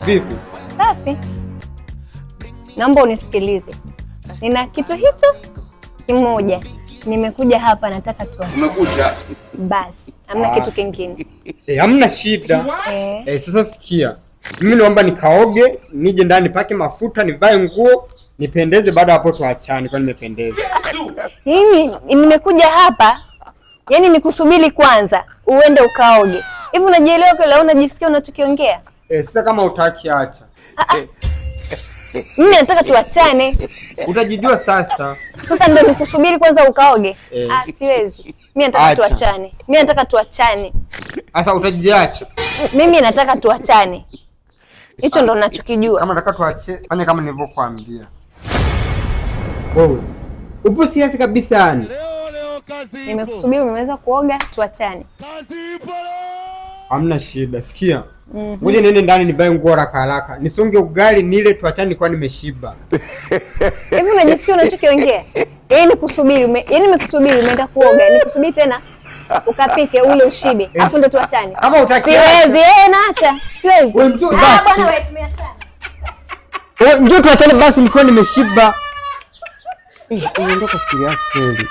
Vipi? Safi. Naomba unisikilize, nina kitu hicho kimoja. Nimekuja hapa nataka tu Umekucha. Basi, hamna Ah. kitu kingine. Eh, hamna shida. Eh. Eh, sasa sikia. Mimi naomba nikaoge, nije ndani nipake mafuta, nivae nguo, nipendeze, baada hapo tuachane kwa nimependeza. Mimi nimekuja hapa yani nikusubiri kwanza uende ukaoge. Hivi unajielewa kweli au unajisikia unachokiongea? Eh, sasa kama utaki acha. Mimi nataka tuachane. Utajijua sasa. Sasa ndo nikusubiri kwanza ukaoge? Eh. Ah, siwezi. Mimi nataka Acha. tuachane. Mimi nataka tuachane. Sasa utajiacha. Mimi nataka tuachane. Hicho ndo nachokijua. Kama nataka tuache, fanya kama nilivyokuambia. Wewe upo serious kabisa yani? Nimekusubiri, umeweza kuoga, tuachane. Hamna shida, sikia. Ngoja niende ndani nivae nguo haraka haraka. Nisonge ugali nile tuachane kwa nimeshiba. Hivi unajisikia unachokiongea? Yaani nikusubiri, yaani nimekusubiri umeenda kuoga, nikusubiri tena ukapike ule ushibe. Hapo ndo tuachane. Kama utaki Siwezi, eh, naacha. Siwezi. Wewe mtu Ah, basi. bwana wewe tumeachana. Wewe njoo tuachane basi nikiwa nimeshiba. Eh, unaondoka serious kweli.